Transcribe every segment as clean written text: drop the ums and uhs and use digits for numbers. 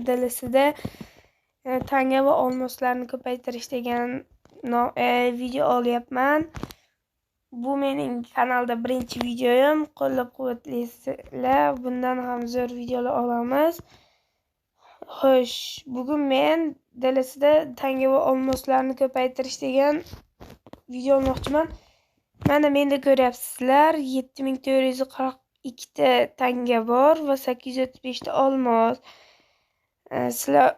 DLC'da tanga va olmoslarni ko'paytirish degan video olyapman. Bu mening kanalda birinchi videoyim. Qo'llab-quvvatlaysizlar, bundan ham zo'r videolar olamiz. Xo'sh, bugun men DLC'da tanga va olmoslarni ko'paytirish degan video olmoqchiman. Mana menda ko'ryapsizlar, 7442 ta tanga bor va 835 ta olmos. Sizlar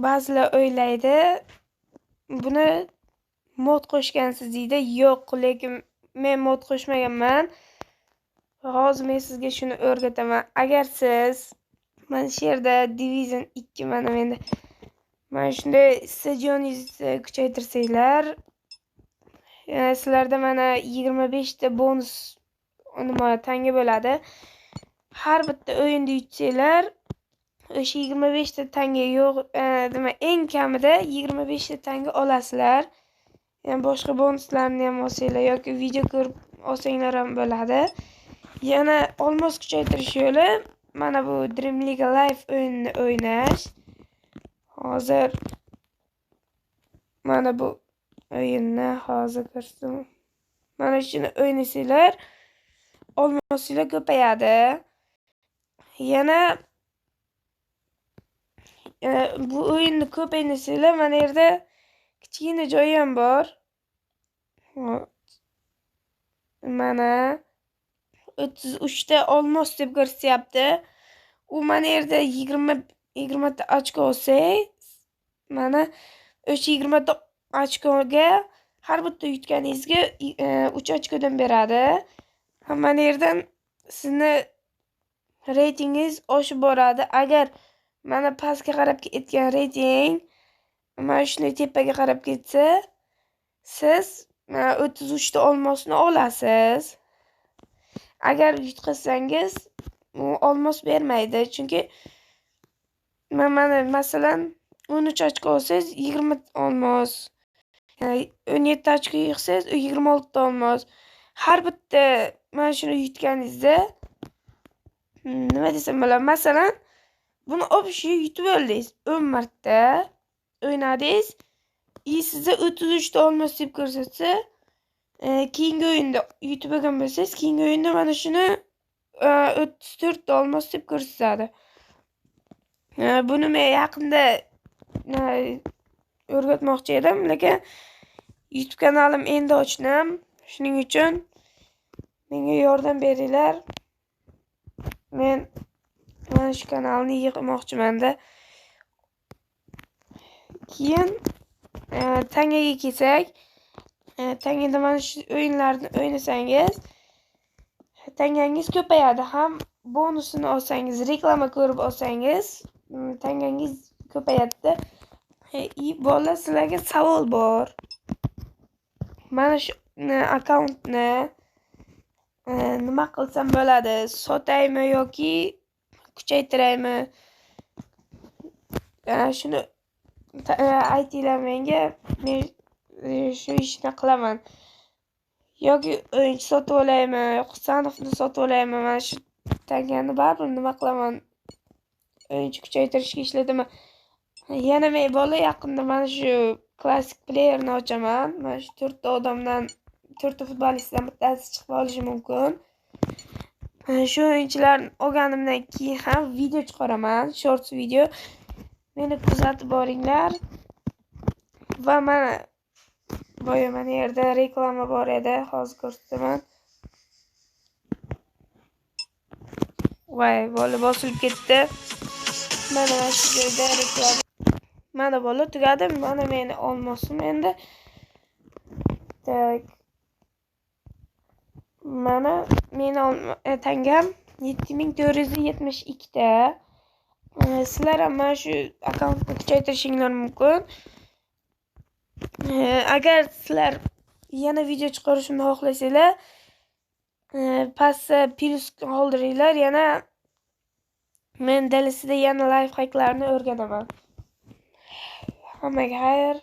ba'zilar o'ylaydi, buni mod qo'shgansiz deydi. Yo'q, lekin men mod qo'shmaganman. Hozir men sizga shuni o'rgataman. Agar siz mana shu yerda Division 2 mana menda mana shunday stadioningizni kuchaytirsanglar, sizlarda mana 25 ta bonus nima tanga bo'ladi. Har bitta o'yinda yutsanglar, o'sha 25 ta tanga yo'q, nima eng kamida 25 ta tanga olasizlar. Yani boshqa bonuslarni ham olsanglar yoki video ko'rib olsanglar ham bo'ladi. Yana olmos kuchaytirish yo'li mana bu Dream League Live o'yinini o'ynash. Hozir mana bu o'yinni hozir ko'rsataman. Mana shuni o'ynasanglar, olmosinglar ko'payadi. Yana bu o'yinni ko'p o'ynasanglar, mana yerda kichkina joyi ham bor. Mana 33 ta olmos deb ko'rsatyapti. U mana yerda 20 ta ochko olsak, mana o'sha 20 ta ochkoga har bitta yutganingizga 3 ochkodan beradi. Mana yerdan sizni reytingingiz oshib boradi. Agar mana pastga qarab ketgan reyting mana shunday tepaga qarab ketsa, siz 33 ta olmosni olasiz. Agar yutqazsangiz, u olmos bermaydi. Chunki mana masalan 13 ochko olsangiz 20 olmos, 17 ochko yig'sangiz 26 ta olmos. Har bitta mana shuni yutganingizda nima desam bo'ladi? Masalan, buni общий yutib oldingiz 10 marta o'ynadingiz, sizda 33 ta olmos deb ko'rsatsa, keyingi o'yinda yutib olgan bo'lsangiz, keyingi o'yinda mana shuni 34 ta olmos deb ko'rsatadi. Buni men yaqinda o'rgatmoqchi edim, lekin YouTube kanalim endi ochdim. Shuning uchun menga yordam beringlar. Men mana shu kanalni yig'moqchimanda. Keyin tangaga kelsak, tangada mana shu o'yinlarni o'ynasangiz, tangangiz ko'payadi. Ham bonusini olsangiz, reklama ko'rib olsangiz, tangangiz ko'payadi. Bola, sizlarga savol bor. Mana shu akkauntni nima qilsam bo'ladi? Sotaymi yoki kuchaytiraymi? Shuni aytinglar menga, men shu ishni qilaman. Yoki o'yinchi sotib olaymi, Husanovni sotib olaymi? Mana shu tangani baribir nima qilaman? O'yinchi kuchaytirishga ishlataman. Yana men bola yaqinda mana shu klassik playerni ochaman. Mana shu 4 ta odamdan, 4 ta futbolistdan bittasi chiqib olishi mumkin. Shu o'yinchilarni olganimdan keyin ham video chiqaraman, shorts video. Meni kuzatib boringlar. Va mana boya mana yerda reklama bor edi, hozir ko'rsataman. Voy, bola bosilib ketdi. Mana shu joyda reklama. Mana bola tugadi. Mana meni olmosim endi. Tak. Mana meni tangam 7472 ta. Sizlar ham mana shu akkauntni kuchaytirishinglar mumkin. Agar sizlar yana video chiqarishimni xohlasanglar, pastda plus qoldiringlar. Yana men DLC'da yana life hacklarni o'rganaman. Hammaga xayr.